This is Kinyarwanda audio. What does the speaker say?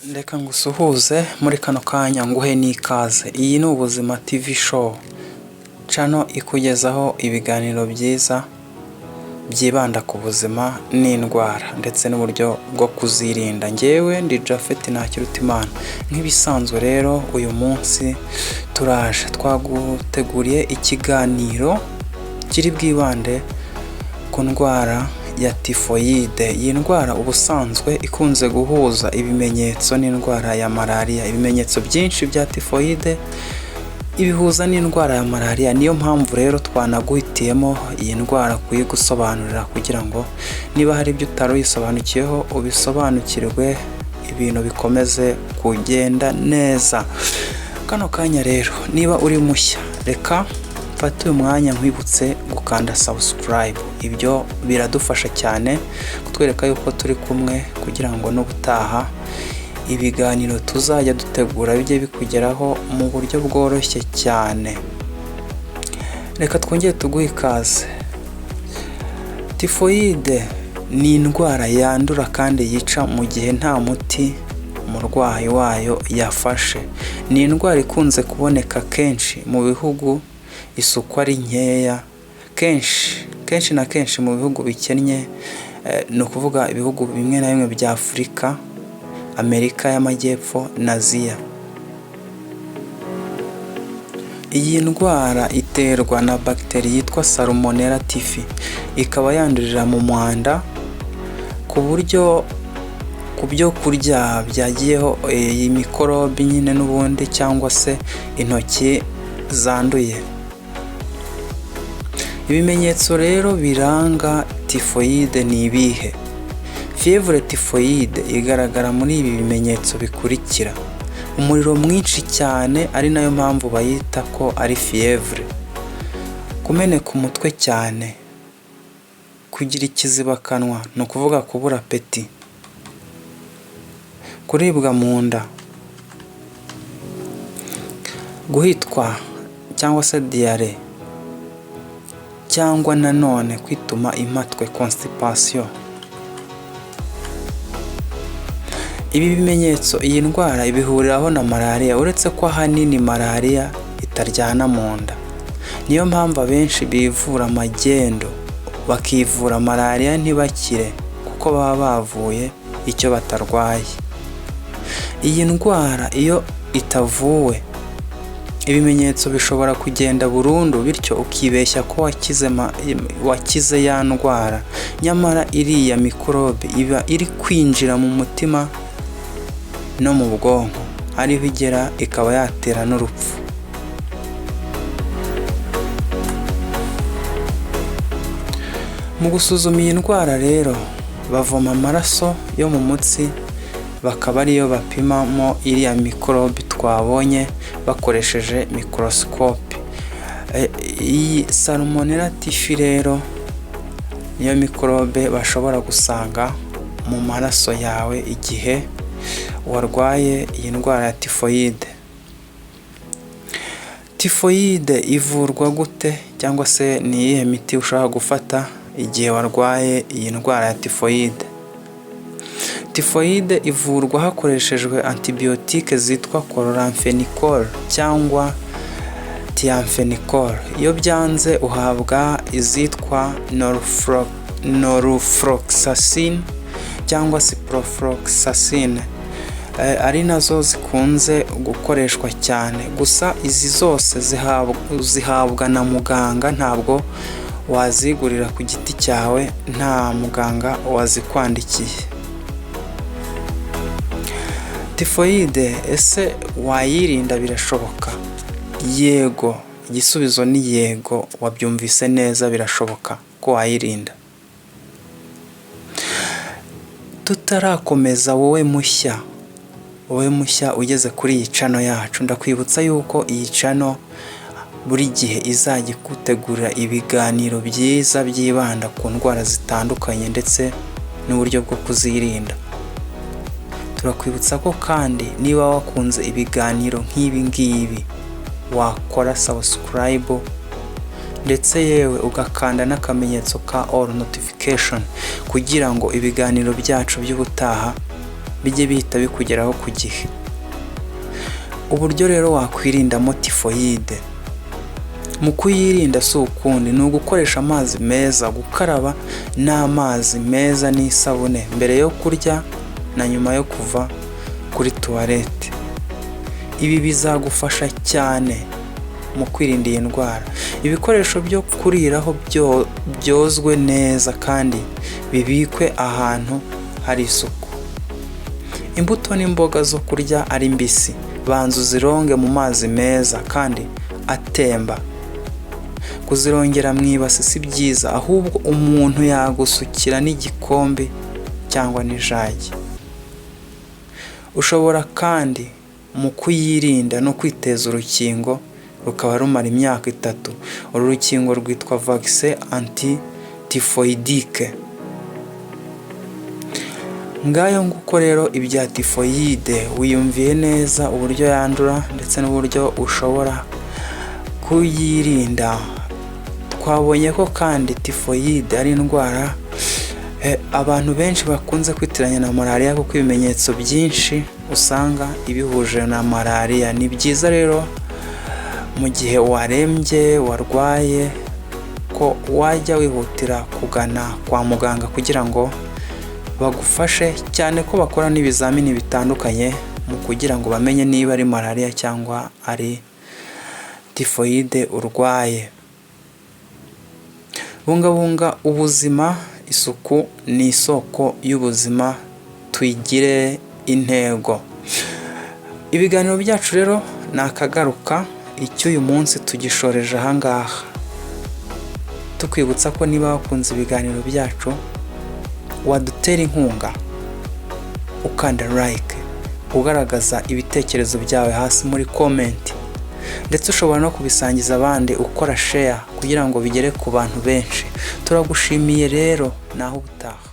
Reka ngusuhuze muri kano kanya nguhe n'ikaze. Iyi ni Ubuzima TV show, channel ikugezaho ibiganiro byiza byibanda ku buzima n'indwara ndetse n'uburyo bwo kuzirinda. Njyewe ndi Japhet Ntakirutimana. Nk'ibisanzwe rero uyu munsi turaje twaguteguriye ikiganiro kiri bwibande ku ndwara ya tifoyide. Iyi ndwara ubusanzwe ikunze guhuza ibimenyetso n'indwara ya malariya. Ibimenyetso byinshi bya tifoyide ibihuza n'indwara ya malariya. Niyo mpamvu rero twanaguhitiyemo iyi ndwara kuyigusobanurira kugira ngo niba hari ibyo utari uyisobanukiyeho ubisobanukirwe, ibintu bikomeze kugenda neza. Kano kanya rero niba uri mushya, reka mfate uyu mwanya nkwibutse gukanda subscribe. Ibyo biradufasha cyane kutwereka yuko turi kumwe kugira ngo n'ubutaha ibiganiro tuzajya dutegura bijye bikugeraho mu buryo bworoshye cyane. Reka twongere tuguhe ikaze. Tifoyide ni indwara yandura kandi yica mu gihe nta muti umurwayi wayo yafashe. Ni indwara ikunze kuboneka kenshi mu bihugu isuku ari nkeya, kenshi kenshi na kenshi mu bihugu bikennye, ni ukuvuga ibihugu bimwe na bimwe bya Afurika, Amerika y'Amajyepfo na Aziya. Iyi ndwara iterwa na bagiteri yitwa Salmonella typhi, ikaba yandurira mu mwanda ku buryo ku byo kurya byagiyeho iyi mikorobe nyine n'ubundi cyangwa se intoki zanduye. Ibimenyetso rero biranga tifoyide ni ibihe? Fièvre typhoïde igaragara muri ibi bimenyetso bikurikira: umuriro mwinshi cyane, ari nayo mpamvu bayita ko ari fièvre, kumeneka umutwe cyane, kugira ikizibakanwa, ni ukuvuga kubura appétit, kuribwa mu nda, guhitwa cyangwa se diarrhée, cyangwa nanone kwituma impatwe, constipation. Ibi bimenyetso iyi ndwara ibihuriraho na malariya, uretse ko ahanini malariya itaryana mu nda. Niyo mpamvu abenshi bivura magendu, bakivura malariya ntibakire kuko baba bavuye icyo batarwaye. Iyi ndwara iyo itavuwe ibimenyetso bishobora kugenda burundu, bityo ukibeshya ko wakize ya ndwara, nyamara iriya mikorobe iba iri kwinjira mu mutima no mu bwonko, ariho igera ikaba yatera n'urupfu. Mu gusuzuma iyi ndwara rero bavoma amaraso yo mu mutsi bakaba ariyo bapimamo iriya mikorobe twabonye bakoresheje mikorosikope. Iyi Salmonella typhi rero niyo mikorobe bashobora gusanga mu maraso yawe igihe warwaye iyi ndwara ya tifoyide. Tifoyide ivurwa gute cyangwa se ni iyihe miti ushobora gufata igihe warwaye iyi ndwara ya tifoyide? Tifoyide ivurwa hakoreshejwe antibiyotike zitwa chloramphenicol cyangwa thiamphenicol. Iyo byanze uhabwa izitwa norfloxacin cyangwa ciprofloxacin, ari nazo zikunze gukoreshwa cyane. Gusa izi zose zihabwa na muganga, ntabwo wazigurira ku giti cyawe nta muganga wazikwandikiye. Tifoyide ese wayirinda birashoboka? Yego, igisubizo ni yego, wabyumvise neza, birashoboka ko wayirinda. Tutarakomeza, wowe mushya ugeze kuri iyi channel yacu, ndakwibutsa yuko iyi channel buri gihe izajya igutegurira ibiganiro byiza byibanda ku ndwara zitandukanye ndetse n'uburyo bwo kuzirinda. Turakwibutsa ko kandi niba wakunze ibiganiro nk'ibi ngibi wakora subscribe ndetse yewe ugakanda n'akamenyetso ka all notification kugira ngo ibiganiro byacu by'ubutaha bijye bihita bikugeraho ku gihe. Uburyo rero wakwirindamo tifoyide, mu kuyirinda si ukundi, ni ugukoresha amazi meza, gukaraba n'amazi meza n'isabune mbere yo kurya na nyuma yo kuva kuri tuwarete. Ibi bizagufasha cyane mu kwirinda iyi ndwara. Ibikoresho byo kuriraho byozwe neza kandi bibikwe ahantu hari isuku. Imbuto n'imboga zo kurya ari mbisi, banza uzironge mu mazi meza kandi atemba. Kuzirongera mu ibasi si byiza, ahubwo umuntu yagusukira n'igikombe cyangwa n'ijagi. Ushobora kandi mu kuyirinda no kwiteza urukingo rukaba rumara imyaka 3. Uru rukingo rwitwa vaccin anti-typhoïdique. Ngayo nguko rero ibya tifoyide, wiyumviye neza uburyo yandura ndetse n'uburyo ushobora kuyirinda. Twabonye ko kandi tifoyide ari indwara abantu benshi bakunze kwitiranya na malariya, kuko ibimenyetso byinshi usanga ibihuje na malariya. Ni byiza rero mu gihe warembye, warwaye, ko wajya wihutira kugana kwa muganga kugira ngo bagufashe, cyane ko bakora n'ibizamini bitandukanye mu kugira ngo bamenye niba ari malariya cyangwa ari tifoyide urwaye. Bungabunga ubuzima, isuku ni isoko y'ubuzima, tuyigire intego. Ibiganiro byacu rero ni akagaruka, icy'uyu munsi tugishoreje aha ngaha. Tukwibutsa ko niba wakunze ibiganiro byacu wadutera inkunga ukanda like, ugaragaza ibitekerezo byawe hasi muri comment, ndetse ushobora no kubisangiza abandi ukora share kugira ngo bigere ku bantu benshi. Turagushimiye rero, naho ubutaha.